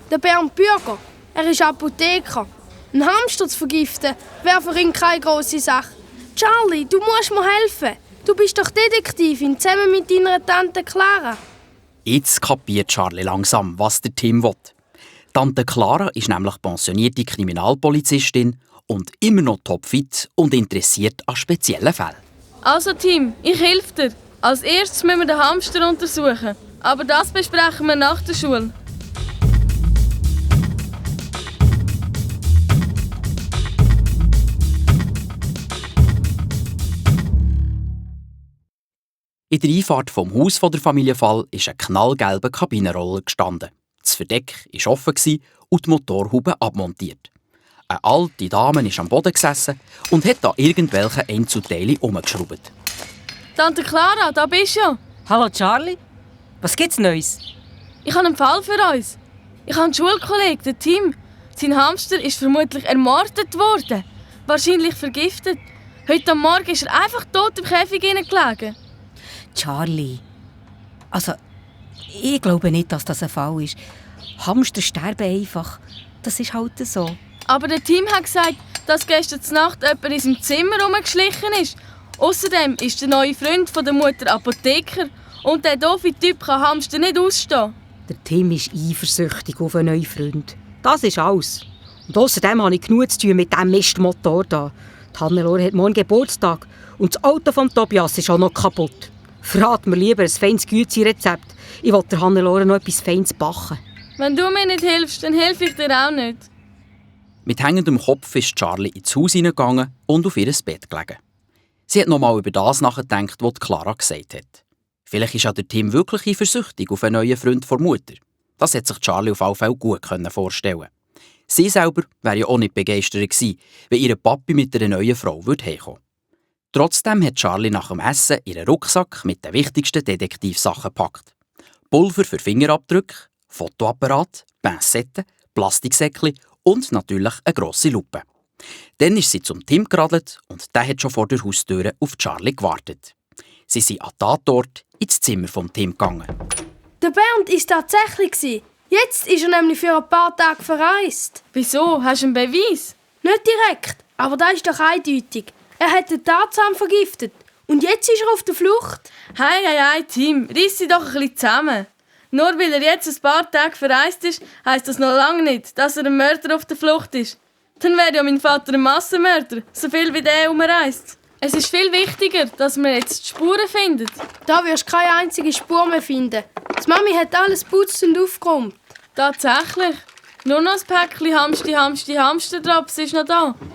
der Bernd Bürger. Er ist Apotheker. Ein Hamster zu vergiften wäre für ihn keine grosse Sache. Charlie, du musst mir helfen. Du bist doch Detektivin, zusammen mit deiner Tante Clara. Jetzt kapiert Charlie langsam, was der Tim will. Tante Clara ist nämlich pensionierte Kriminalpolizistin und immer noch topfit und interessiert an speziellen Fällen. Also Tim, ich helfe dir. Als erstes müssen wir den Hamster untersuchen. Aber das besprechen wir nach der Schule. In der Einfahrt vom Haus der Familie Fall ist ein knallgelber Kabinenroller gestanden. Das Verdeck war offen und die Motorhaube abmontiert. Eine alte Dame ist am Boden gesessen und hat da irgendwelche Einzelteile umgeschraubt. Tante Clara, da bist du ja. Hallo Charlie, was gibt's Neues? Ich habe einen Fall für uns. Ich habe einen Schulkollegen, den Tim. Sein Hamster ist vermutlich ermordet worden. Wahrscheinlich vergiftet. Heute am Morgen ist er einfach tot im Käfig gelegen. Charlie, also ich glaube nicht, dass das ein Fall ist. Hamster sterben einfach. Das ist halt so. Aber der Tim hat gesagt, dass gestern Nacht jemand in seinem Zimmer rumgeschlichen ist. Außerdem ist der neue Freund von der Mutter Apotheker. Und der doofe Typ kann Hamster nicht ausstehen. Der Tim ist eifersüchtig auf einen neuen Freund. Das ist alles. Und außerdem habe ich genug zu tun mit diesem Mistmotor hier. Die Hannelore hat morgen Geburtstag. Und das Auto von Tobias ist auch noch kaputt. Verrat mir lieber ein feines Güezi-Rezept. Ich will der Hannelore noch etwas Feines backen. Wenn du mir nicht hilfst, dann helfe ich dir auch nicht. Mit hängendem Kopf ist Charlie ins Haus hineingegangen und auf ihr Bett gelegen. Sie hat noch mal über das nachgedacht, was Clara gesagt hat. Vielleicht ist ja der Tim wirklich eifersüchtig auf einen neuen Freund der Mutter. Das hat sich Charlie auf alle Fälle gut vorstellen. Sie selber wäre ja auch nicht begeistert gewesen, wenn ihr Papi mit einer neuen Frau heimkommen. Trotzdem hat Charlie nach dem Essen ihren Rucksack mit den wichtigsten Detektivsachen gepackt. Pulver für Fingerabdrücke, Fotoapparat, Pinzetten, Plastiksäckchen und natürlich eine grosse Lupe. Dann ist sie zum Tim geradelt und der hat schon vor der Haustür auf Charlie gewartet. Sie sind an den Tatort ins Zimmer vom Tim gegangen. Der Bernd war tatsächlich. Jetzt ist er nämlich für ein paar Tage verreist. Wieso? Hast du einen Beweis? Nicht direkt, aber das ist doch eindeutig. Er hat den Tarzan vergiftet und jetzt ist er auf der Flucht. Hey, Tim, reiss dich doch ein bisschen zusammen. Nur weil er jetzt ein paar Tage verreist ist, heisst das noch lange nicht, dass er ein Mörder auf der Flucht ist. Dann wäre ja mein Vater ein Massenmörder, so viel wie der umreist. Es ist viel wichtiger, dass wir jetzt die Spuren finden. Da wirst du keine einzige Spur mehr finden. Die Mami hat alles putzt und aufgeräumt. Tatsächlich. Nur noch ein Päckchen Hamstertraps ist noch da.